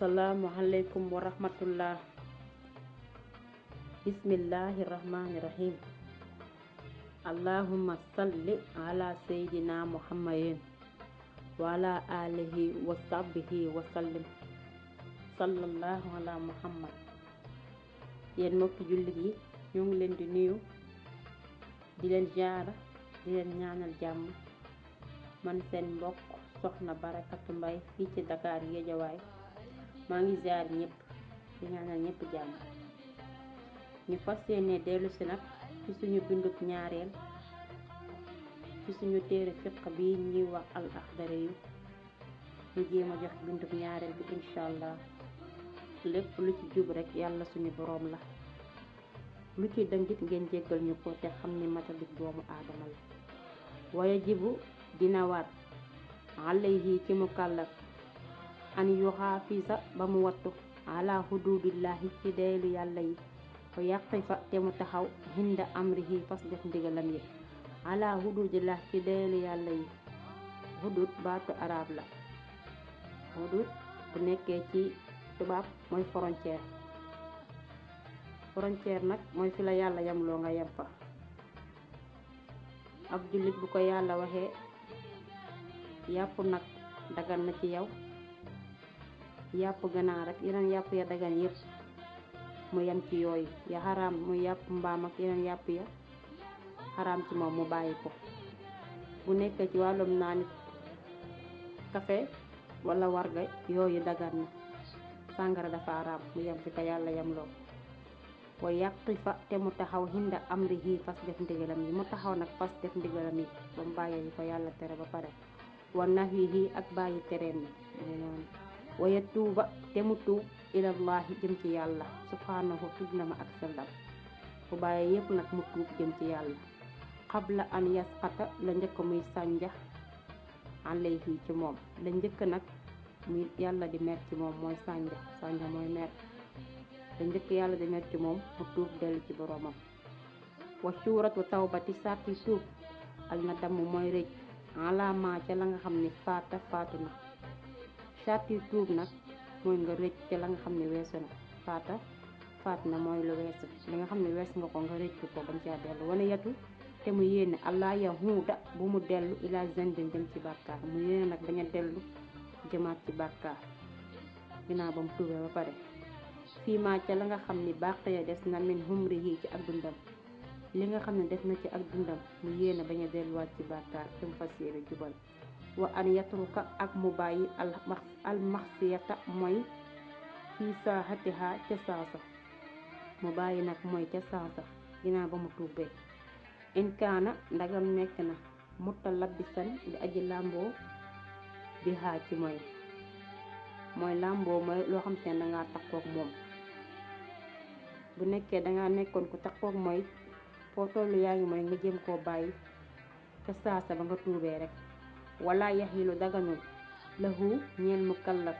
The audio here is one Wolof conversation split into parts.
Assalamualaikum warahmatullah. Bismillahirrahmanirrahim. Allahumma salli ala sayyidina Muhammadin wa ala alihi wa sahbihi wa sallim. Sallallahu ala Muhammad. Yéen mbokki jullit yi ñu ngi leen di nuyu di leen ziyaara di leen ñaanal jàmm. Man seen mbokk soxna Barakatu Mbay fii ci Dakar Géejawaay maa ngi ziyaar ñëpp di ñaanal ñëpp jàmm. ñu fas yéene dellu si nag ci suñu bindub ñaareel ci suñu téere fiq bi ñuy wax al axdari yu ñu jéem a jox bindub ñaareel bi incha allah. lépp lu ci jub rek yàlla suñu boroom la, lu ci dëngit ngeen jéggal ñu ko te xam ni matadik doomu aadama la. waaye jibu dina war alayhi ci mukallaf an yuxaafisa ba mu wattu ala hududillahi ci deelu yàlla yi ko yàqi fa te mu taxaw hinda amrihi fas def ndigalam yi. ala hududillah ci deelu yàlla yi. hudud baatu arab la. hudud bu nekkee ci tubaab mooy frontière. frontière nag mooy fi la yàlla yamloo nga yem fa. ab jullit bu ko yàlla waxee yàpp nag dagan na ci yow, yàpp ganaar ak yeneen yàpp ya dagan yépp mu yem ci yooyu. ya xaraam muy yàpp mbaam ak yeneen yàpp ya xaraam ci moom mu bàyyi ko. bu nekkee ci wàllum naa nit kafe wala warga yooyu dagan na. sàngara dafa xaraam mu yem fi ko yàlla yemloo. wa yàqi fa te mu taxaw hinda amrihi fas def ndigalam yi. mu taxaw nag fas def ndigalam yi ba mu bàyyi yi ko yàlla tere ba pare. wa nahyihi ak bàyyi tereem yi noonu. wa yatuuba te mu tuub ilallahi jëm ci yàlla subhanahu tudd na ma ak sallam. bu bàyyi yépp nag mu tuub jëm ci yàlla. xabla an yasqata la njëkk muy sànja alayhi ci moom. la njëkk nag muy yàlla di mer ci moom mooy sànja mooy mer. la njëkk yàlla di mer ci moom mu tuub dellu ci boroomam. wa suuratu tawbati sarti tuub al na damm mooy rëcc alama ca la nga xam ne faatu na. sarti tuub nag mooy nga rëcc ca la nga xam ne weesu na. faat na mooy lu weesu li nga xam ne wees nga ko nga rëcc ko bañ caa dellu. wana yatu te mu yéene allah yahuuda bu mu dellu ila zandin jëm ci bàkkaar. mu yéene nag bañ a dellu jëmaat ci bàkkaar ginnaaw ba mu tuubee ba pare. fii maa ca la nga xam ni bàqiya des na min humrihi ci ak dundam. li nga xam ne des na ci ak dundam mu yéene bañ a delluwaat ci bàkkaar te mu fas yéene jubal. wa an yatruka ak mu bàyyi al maxsiyata mooy fii saaxatiha ca saasa. mu bàyyi nag mooy ca saasa ginnaaw ba mu tuubee. in kaana ndagam nekk na mutalabisan di aji làmboo bi xaa ci mooy làmboo mooy loo xam te ne dangaa takkook moom. bu nekkee dangaa nekkoon ku takkook mooy foo tollu yaa ngi mooy nga jëm koo bàyyi ca saasa ba nga tuubee rek. wala yaxilu daganul lahu ñeel mukallaf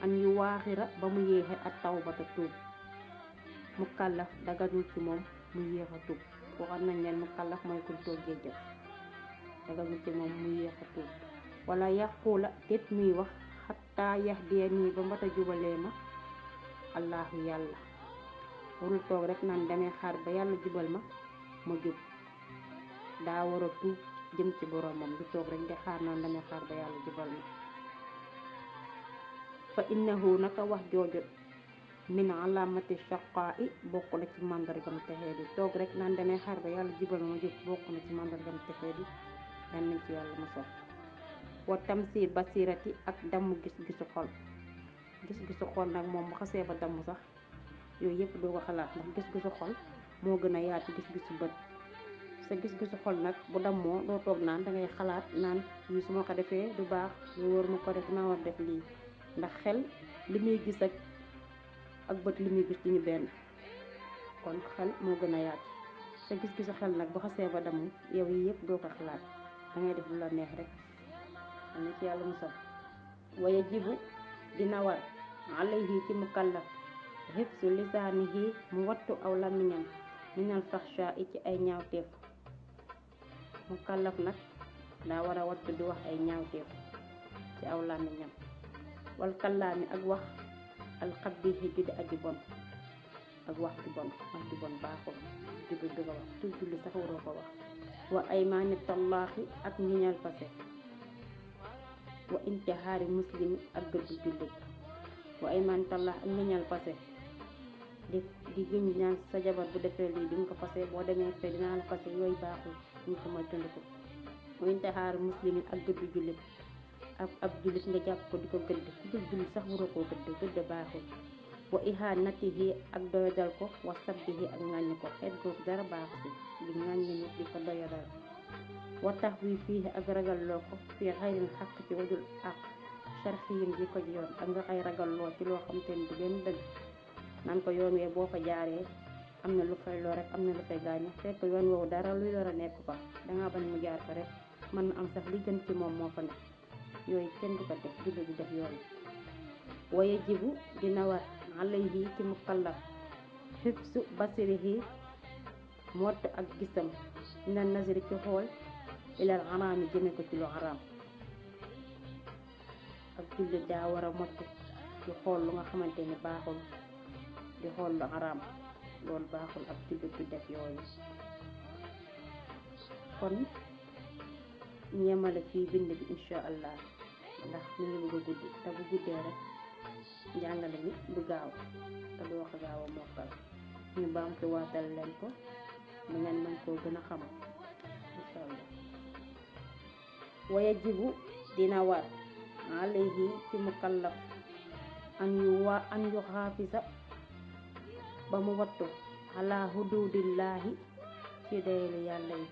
an yu waaxira ba mu yéexe ak tawbata tuub. mukallaf daganul ci moom mu yéex a tuub. waxoon nañ leen mukallaf mooy kuñ toggee jëf. daganul ci moom mu yéex a tuub. wala yàquula tet muy wax xataa yahdiya nii ba mbata jubalee ma allahu yàlla. warul toog rek naan damay xaar ba yàlla jubal ma jub. daa war a tuub jëm ci boroomam du toog rek di xaar naan damay xaar ba yàlla jubal ma. fa innahu naka wax jooju min alamati shaqaa'i bokk na ci màndargam texee di. toog rek naan damay xaar ba yàlla jubal ma jub bokk na ci màndargam texee di. dan nañ ci yàlla musal. wa tamsi basirati ak damm gis-gisu xol. gis-gisu xol nag moom bu xasee ba damm sax yooyu yëpp doo ko xalaat ndax gis-gisu xol moo gën a yaatu gis-gisu bët. sa gis-gisu xol nag bu dammoo doo toog naan dangay xalaat naan lii su ma ko defee du baax lu wóor ma ko def naa war def lii. ndax xel li muy gis ak bët li muy gis duñu benn. kon xel moo gën a yaatu. sa gis-gisu xel nag bu xasee ba damm yow yi yëpp doo ko xalaat dangay def lu la neex rek. am na ci yàlla musal. waya jibu dina war alayhi ci mukallaf hifsu lisaanihi mu wattu aw làmmiñam minal faxsha ci ay ñaawteef. mukallaf nag daa war a wattu di wax ay ñaawteef ci aw làmmiñam. wal kallaami ak wax alxabihi judi aji bon ak wax ju bon baaxul julli du ko wax tout julli sax waroo ko wax wa aymaani tallaaxi ak ngiñal fase wa intihaari muslimi ak gëddu jullit wa aymaani tallaax ak ngiñal fase di gëñ ñaan sa jabar bu defee lii di nga ko fase boo demee fee dinaa la fase yooyu baaxul ñu ko mooy tundiku wa intihaari muslimi ak gëddu jullit ab jullit nga jàpp ko di ko gëdd jullit sax waroo koo gëdd baaxul wa ihanatihi ak doyadal ko wa sabbihi ak ŋàññi ko xeet googu dara baaxu si di ŋàññi nit di ko doyadal wa tax wi fii ak ragal loo ko fii xayril xaq ci wajul ak sharfiyin ji ko yoon ak nga xay ragal loo ci loo xam te ni du benn dëgg naan ko yoon wee boo fa jaaree am na lu fay loo rek am na lu fay gaañu fekk yoon woowu dara luy lor a nekk fa dangaa bañ mu jaar fa rek mën na am sax li gën ci moom moo fa nekk yooyu kenn du ko def julli du def yoon waye jibu dina war alayhi ci mukallaf xifsu basirihi mott ak gisam dina nazari ci xool ilal xaraam yi jëme ko ci lu xaraam ak julli daa war a mott di xool lu nga xamante ni baaxul di xool lu xaraam loolu baaxul ak julli du def yooyu kon ñemale fii bind bi insha allah ndax mi ngi bëgg a gudd te bu guddee rek njàngale bi du gaaw te doo ko gaaw a mokkal ñu baamtu waatal leen ko da ngeen mën koo gën a xam insha allah waya jibu dina war alayhi ci mukallaf an yu xaafisa ba mu wattu ala hududillahi ci dayelu yàlla yi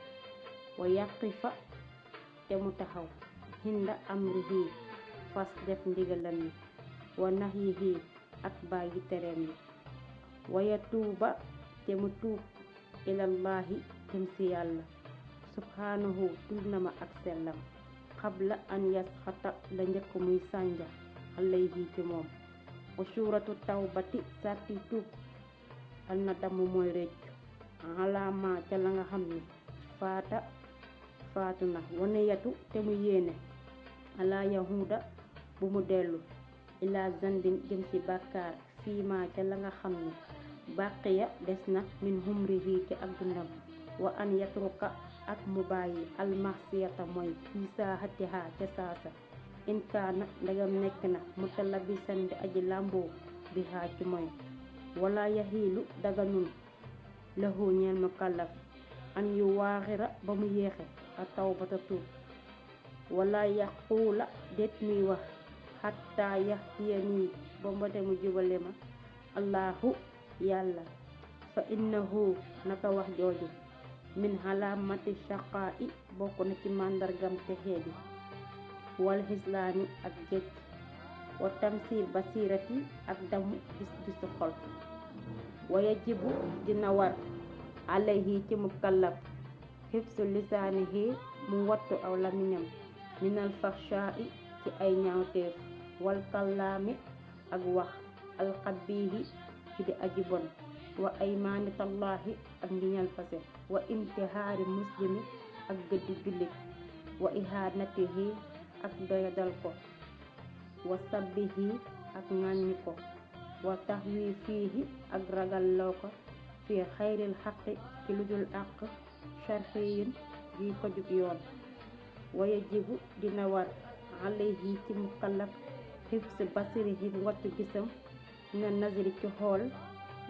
wa yaqifa te mu taxaw hinda amrihi fas def ndigalam yi wa nahyihi ak bàyyi tereem yi waya tuuba te mu tuub ilallahi jëm ci yàlla subhanahu tuub na ma ak sellam xabla an yasxata la njëkk muy sànja alayhi ci moom wa suuratu tawbati sarti tuub al na damm mooy réccu alaama ca la nga xam ni faatu na wane yatu te mu yéene ala yahuda bu mu dellu ila zandin jëm ci bàkkaar fiima ca la nga xam ni baqiya des na min humrihi ci ak dundam wa an yatruka ak mu bàyyi almasiyata mooy fi saahatiha ca saasa in kaana ndagam nekk na mutalabisan di aji làmboo bi haa ci mooy wala yaxiilu daganun lahu ñeel mukallaf an yu waaxira ba mu yéexe a tawbata tuub wala yaquula det muy wax xatta yahdiyani ba mbote mu jubale ma allahu yàlla fa innahu naka wax jooju min xalaamati shaqaa'i bokk na ci màndargam texee di wal xislaani ak géej wa tamsiir basirati ak damu gis-gisu xol wa yajibu dina war alayhi ci mukallaf xifsu lisaanihi mu wattu aw lamiñam minal faxshaa'i ci ay ñaawteef wal kallaami ak wax alxabiihi ci di aji bon wa aymaanitallahi ak ngiñal fase wa intihaari muslimi ak gëddi jullit wa ihanatihi ak doyadal ko wa sabbihi ak ŋàññi ko wa tahwifihi ak ragalloo ko fi xayril xaqi ci ludul àq sharfiyin gi ko jub yoon wa yajibu dina war alayhi ci mukallaf xifs basirihi wattu gisam na nazari ci xool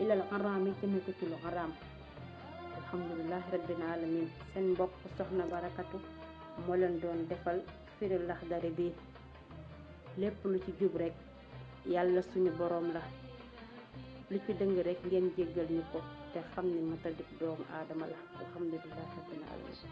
ilal xaraami jëme ko ci lu xaraam alhamdulillahi rabbil alamin seen mbokk soxna barakatu moo leen doon defal firi Laxdari bi lépp lu ci jub rek yàlla suñu boroom la lu ci dëng rek ngeen jéggal ñu ko te xam ni matadik doomu aadama la alhamdulillahi rabbil alamin